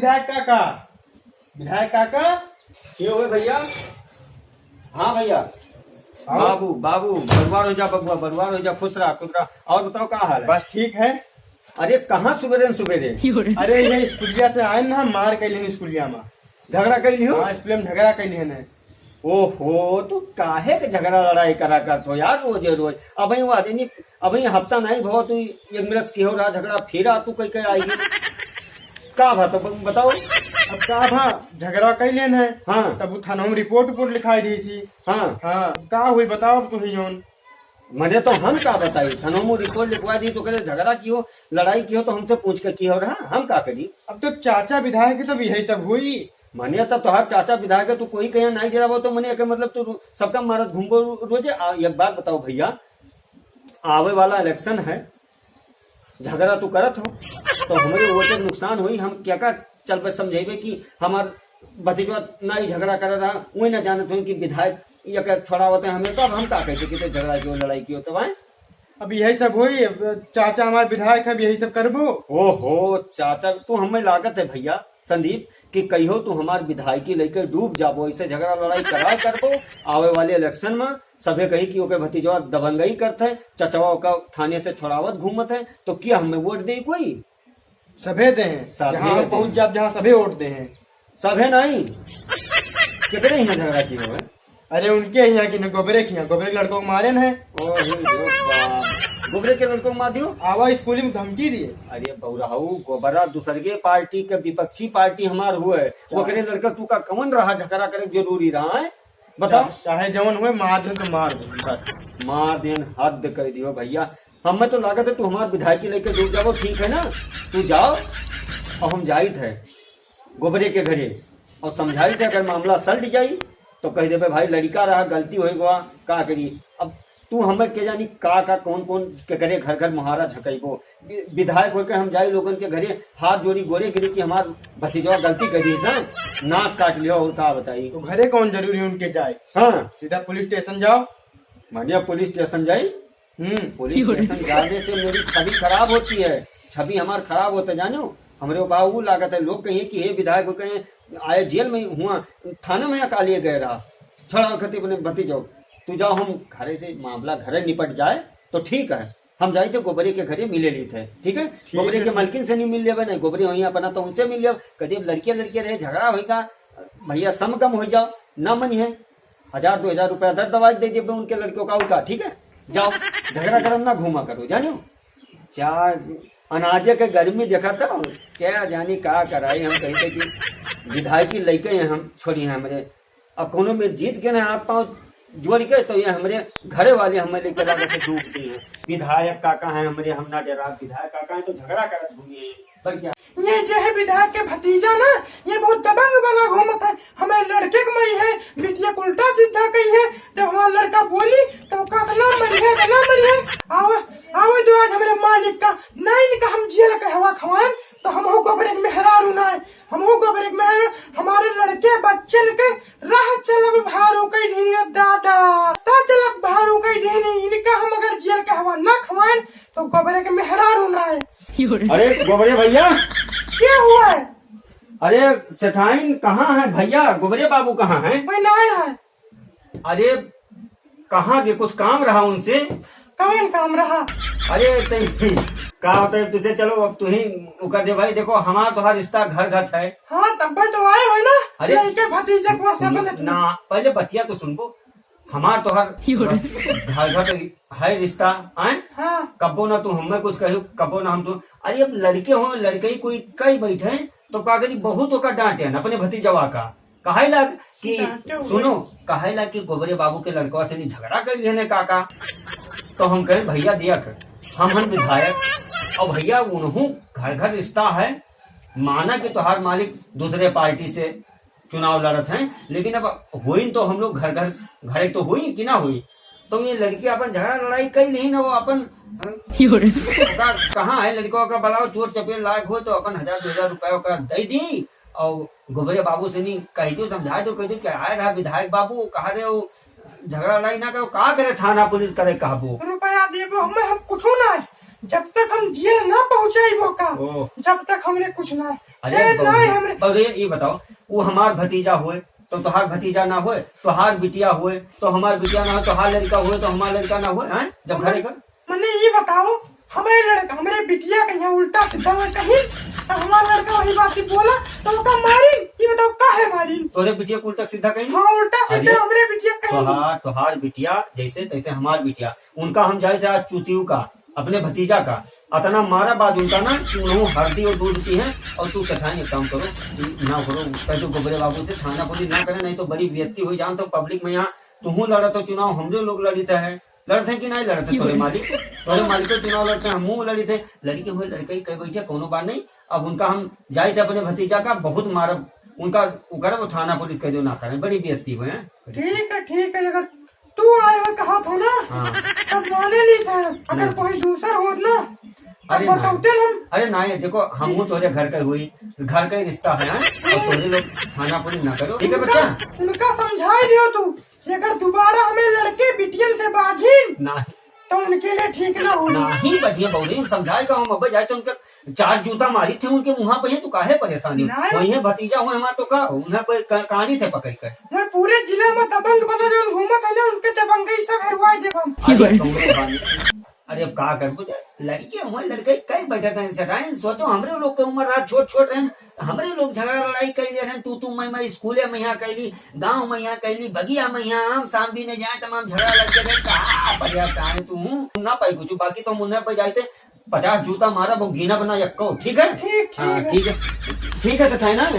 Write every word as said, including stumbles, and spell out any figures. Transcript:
विधायक काका, विधायक काका। के हुए भैया? हाँ भैया। आओ। बाबू, बाबू, बरुआर हो जा बबुआ, बरुआर हो जा, खुश रहा, खुश रहा। और बताओ, का हाल है? बस ठीक है। अरे, कहाँ सुबेरे न सुबेरे? अरे, ये स्कूलिया से आए ना, मार कैलिहन स्कूलिया में। झगड़ा कैलिहो? हाँ, स्कूलिया में झगड़ा कैलिहन। ओहो, तू काहे के झगड़ा लड़ाई करा करत हो यार, रोजे रोज? अबहीं वो आदमी, अबहीं हफ्ता नहीं भवा, तू एक मिनट किहो रहा झगड़ा, फिर आ तू कह के आई। का भा तो ब-, बताओ। अब का भा, झगड़ा कैलिहन। हाँ। तब वो थाना में रिपोर्ट, रिपोर्ट लिखाई दी थी। हाँ। हाँ, का हुई बताओ अब तू ही जौन। मने तो हम का बताई, थाना में रिपोर्ट लिखवा दी तो करे झगड़ा किहो, लड़ाई किहो तो हमसे पूछ के किहो रहा, हम का करी? अब तो चाचा विधायक है तब यही सब हुई। मने तो तोहार चाचा विधायक है, तू कोई कहीं नहीं गिरावो तो मने के मतलब तू रो-, सबका मारत घूमबो रो-, रोजे। आ, एक बात बताओ भैया, आवे वाला इलेक्शन है, झगड़ा तू करत हो, तो हमरे वोट के नुकसान होई। हम क्या का चल पे समझेबे कि हमार भतीजवा ना ही झगड़ा कर रहा, वही ना जानत होई कि विधायक ये का छोड़ावत है हमें, तो अब हम का कैसे किते झगड़ा कियो, लड़ाई कियो, तो भाई? अब यही सब होई, अब चाचा हमार विधायक है, अब यही सब करबो। ओहो, चाचा, तू हमें लागत है भैया संदीप कि कहियो तू हमार विधायकी लेके डूब जाबो, ऐसे झगड़ा लड़ाई कराए करबो। आवे वाले इलेक्शन में सभे कही कि ओके भतीजवा दबंगई करत है, चचवा ओका थाने से छोड़ावत घूमत है, तो क्या हमें वोट दे कोई? सभे दे हैं। सभे जहाँ हम दे पहुँच हैं। जाब, जहाँ सभे वोट दे हैं। सभे नहीं। केकरे यहाँ झगड़ा किए हुए? अरे उनके यहाँ की ना, गोबरे के यहाँ, गोबरे के लड़कों को मारे न है। ओ हे रे बाप। गोबरे के लड़कों को मार दियो? आवा स्कूल में धमकी दिए। अरे बौराहू, गोबरा दूसर के पार्टी के, विपक्षी पार्टी हमार हुए। चाहे ओकरे लड़का तू का कौन रहा, झगड़ा करे जरूरी रहा है? बताओ। चा-, चाहे जवन हुए, मार दे तो मार दे, बस। मार देन, हद कर दियो भैया। हमें तो लागत है तू हमार विधायकी लेके डूब जाबो, ठीक है ना? तू जाओ और हम जाइत है गोबरे के घरे और समझाइत है, अगर मामला सलट जाई तो कह देबे, "भाई लड़का रहा, गलती हो गवा, का करी?" अब तू हमें के जानी का का, कौन कौन केकरे घर घर मुहारा झकैबो। वि-, विधायक होके हम जाई लोगन के घरे, हाथ जोड़ी गोरे गिरी कि हमार भतीजवा गलती कर दी सा, नाक काट लियो और का बताई। तो घरे कौन जरूरी उनके जाए? हाँ। सीधा पुलिस स्टेशन जाओ। मानिया पुलिस स्टेशन जाई? हम्म। पुलिस स्टेशन जाने से मेरी छवि खराब होती है, छवि हमार खराब होता जानो। हमरे बाबू लागत है, लोग कहिए कि हे विधायक हो, कहीं आए जेल में हुआ, थाने में का लिए गए रहा, छोड़ा खती अपने भतीजो। तू जाओ, हम घरे से मामला घरे निपट जाए तो ठीक है। हम जाई थे गोबरे के घरे मिले ली थे, ठीक है? ठीक गोबरे है, के ठीक। मलकिन से नहीं मिल लेबे, नहीं गोबरे वहीं अपना तो उनसे मिल लेब। कदी अब लड़के लड़के रहे, झगड़ा होइगा, भैया सम कम हो जाओ, ना मनी है, हजार दो हजार रुपया दर दवाई दे देबे उनके लड़कों का, उनका, ठीक है? जाओ, झगड़ा करम ना घूमा करो, जानियो? चार अनाजे के गर्मी देखा था, क्या जानी का कराई, हम कही थे कि विधायकी लइके हैं हम, छोड़ी हैं हमरे। अब कोनो में जीत के ना हाथ पाँव जोड़ के, तो ये हमरे घरे वाले हमें लेके लागत है डूब गई हैं। विधायक काका हैं हमरे, हम ना डरा, विधायक काका हैं तो झगड़ा करत घूमी हैं, पर क्या? ये जे है विधायक के भतीजा ना, ये बहुत दबंग बना घूमत है, हमें लड़के के मरी है, बिटिया को उल्टा सीधा कही है, जब हमारा लड़का बोली, तो कहत ना मरी है, ना मरी है, आवे, आवे दो आज हमरे मालिक का, ना इनका हम जेल के हवा खवाएं, तो हम हो गोबरे के मेहरारू ना है, हम हो गोबरे के मेहरारू, हमारे लड़के बच्चन के राह चलब भारू कई धीनी रे दादा, रास्ता चलब भारू कई धीनी, इनका हम अगर जेल के हवा ना खवाएं, तो गोबरे के मेहरारू ना है। अरे गोबरे भैया। क्या हुआ है? अरे सेठाइन कहाँ है भैया, गोबरे बाबू कहाँ हैं? वही ना आए हैं। अरे कहाँ के, कुछ काम रहा उनसे? कौन काम रहा? अरे ते का होता है तुझे, चलो अब तू ही उकर दे भाई। देखो हमार तोहार रिश्ता घर घर है। हाँ तब तो आए हो ना। अरे लड़के भतीजे को सब न, ना, पहले बतिया तो सुनबो। हमार तोहार यो रे। बस घर घर तो है रिश्ता, आए? हाँ। कब्बो ना तू हमें कुछ कहो, कब्बो ना हम तू। अरे अब लड़के हो, लड़के ही कोई कई बैठे हैं, तो का करी, बहुत ओकर डांटे हैं अपने भतीजवा का। कहाई लाग कि डांटे हुए। सुनो, कहाई लाग कि गोबरे बाबू के लड़कवा से नहीं झगड़ा कर लिया ने काका। तो हम कहें भैया दिया कर, हम हम विधायक, और भैया उनहू घर घर रिश्ता है, माना कि तोहार मालिक दूसरे पार्टी से चुनाव लड़त हैं, लेकिन अब होइन तो हम लोग घर घर, घरे तो हुई कि ना हुई, तो ये लड़की अपन झगड़ा लड़ाई कई नहीं ना, वो अपन, यो रे। ओका कहाँ है लड़का का, बुलाओ, चोट चपेट लायक हो तो अपन हजार दो हजार रुपया ओका दे दी, और गोबरे बाबू से नहीं कह दो, समझा दो, कह दो कि आए रहा विधायक बाबू, कहा रहे हो झगड़ा लड़ाई ना करो, का करे थाना पुलिस करे कहबो। रुपया देबो हमें, हम कुछो ना है। जब तक हम जेल ना पहुँचाइबो का, ओ। जब तक हमरे कुछ ना है। अरे चैन ना है बबुआ, हमरे। बबुआ, ये बताओ, वो हमार भतीजा होए, तो तोहार भतीजा ना होए, तोहार बिटिया होए, तो हमार बिटिया ना होए, तोहार लड़का होए, तो हमार लड़का ना होए, हैं? जब घरे का मने ये बताओ, हमारे लड़का, हमरे बिटिया के यहाँ उल्टा सीधा ना कहीं, तो हमार लड़का वही बात ही बोला, तो ओका मारिन। ये बताओ, काहे मारिन? तोरे बिटिया को उल्टा सीधा कहीं? हाँ, उल्टा सीधा अरे, हमरे बिटिया कहीं। तोहार, तोहार बिटिया जैसे तैसे हमार बिटिया, उनका हम जाए थे आज चूतियों का, अपने भतीजा का, अतना मारा बाज उनका ना कि उन्हों हरदी और दूध पी हैं। और तू सेठाइन एक काम करो, ना करो, कह दो गोबरे बाबू से थाना पुलिस ना करे, नहीं तो बड़ी बेइज्जती हो जान तो पब्लिक में यहाँ। तू लड़ा तो चुनाव हमरे लोग लड़ी थे, लड़ते हैं कि नहीं लड़ते? तोरे मालिक, तोरे मालिक तो चुनाव लड़ते हैं, हम लड़ी थे, लड़के हुए लड़के ही कह बैठे, कोनो बात नहीं। अब उनका हम जाए थे अपने भतीजा का बहुत मारब, उनका उकर वो थाना पुलिस कह दो ना करें, बड़ी बेइज्जती हुए हैं। ठीक है, ठीक है, अगर तू आए हो कहा था ना, हाँ। तब माने नहीं था। अगर नहीं। कोई दूसर होत ना, तब अरे ना। बताते हम। अरे ना, ये देखो, हम हूँ तोरे घर के हुई, घर का रिश्ता है, हाँ? और तोरे लोग थाना पुलिस ना करो, ठीक है उनका, बच्चा? उनका समझाई दियो तू कि अगर दोबारा हमें लड़के बिटियन से बाझिन, नहीं। तो उनके लिए ठीक ना हो। नहीं बजिए बौरी, हम समझाए का हम अब जाए तो उनके चार जूता मारी थे उनके मुँहा पे ही, तू काहे परेशानी? नहीं। वही है भतीजा हुए हमार तो का, उन्हें पे का-, कहानी थे पकड़ कर। मैं पूरे जिला में दबंग बना जो घूमत है ना, उनके दबंगई सब हेरवाई देब हम। अरे कौनो बात नहीं। अरे अब का करबो जे, लड़के हुए लड़के कई बैठे थे सेठाइन, सोचो हमरे लोग के उम्र रहा छोट छोट रहन, हमरे लोग झगड़ा लड़ाई कई रहे हैं, तू तू मैं मैं स्कूले में यहाँ कैली, गाँव में यहाँ कैली, बगिया में यहाँ आम साम बीने जाए तमाम झगड़ा लड़के रहे, का परेशान है तू हूँ? ना पाई कुछ, बाकी तो मुन्ने पे जाए थे पचास जूता मारा, वो गिना बना यक्को, ठीक है? ठीक, ठीक हाँ, है। ठीक है, ठीक है सेठाइन ना।